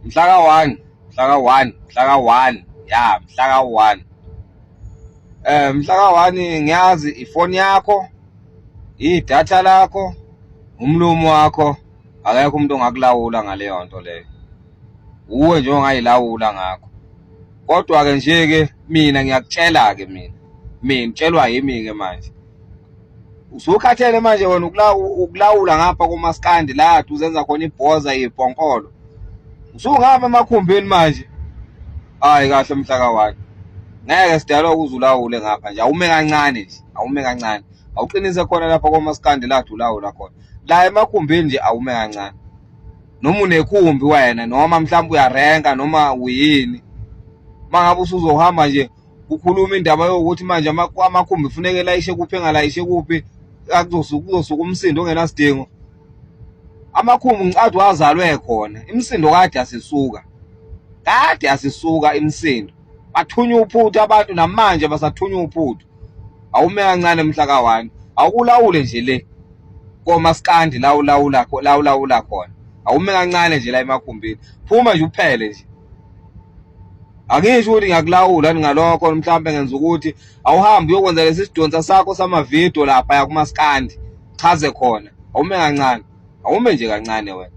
Mhla ka-1, mhla ka-1, mhla ka-1, ya mhla ka-1. Mhla ka-1 ngiyazi ifoni yakho, idatha lakho, umlomo wakho, akekho umuntu ongakulawula ngaleyo nto leyo. Uwe nje ongayilawula ngakho. Kodwa-ke nje-ke mina ngiyakutshela-ke mina, mina utshelwa yimi-ke manje. Usukhathele manje wena ukulawula ngapha komaskandi la kade uzenza khona ibhoza ibhonkolo. Usungapha emakhumbini manje. Hayi kahle mhla ka-1. Ngeke sidalwa ukuze ulawule ngapha nje. Awume kancane nje, awume kancane. Awuqinise khona lapha komaskandi la kade ulawula khona. La emakhumbini nje awume kancane. Noma unekhumbi wena noma mhlawumbe uyarenka noma uyini. Mangabe usuzohamba nje ukhuluma indaba yokuthi manje amakhumbi kufuneka elayishe kuphi engalayishe kuphi akuzosuka kuzosuka umsindo ongenasidingo amakhumbi ngicathi wazalwe khona imisindo kade asisuka kade asisuka imisindo bathunywa uphuthu abantu namanje basathunywa uphuthu awume kancane mhla ka-1 awukulawule nje le komaskandi la ulawula la ulawula khona awume kancane nje la emakhumbini phuma nje uphele nje Angisho ukuthi ngiyakulawula ngalokho mhlawumbe ngenza ukuthi awuhambe uyokwenza lesi sidonsa sakho samavidiyo lapha kumaskandi chaze khona awume kancane awume nje kancane wena.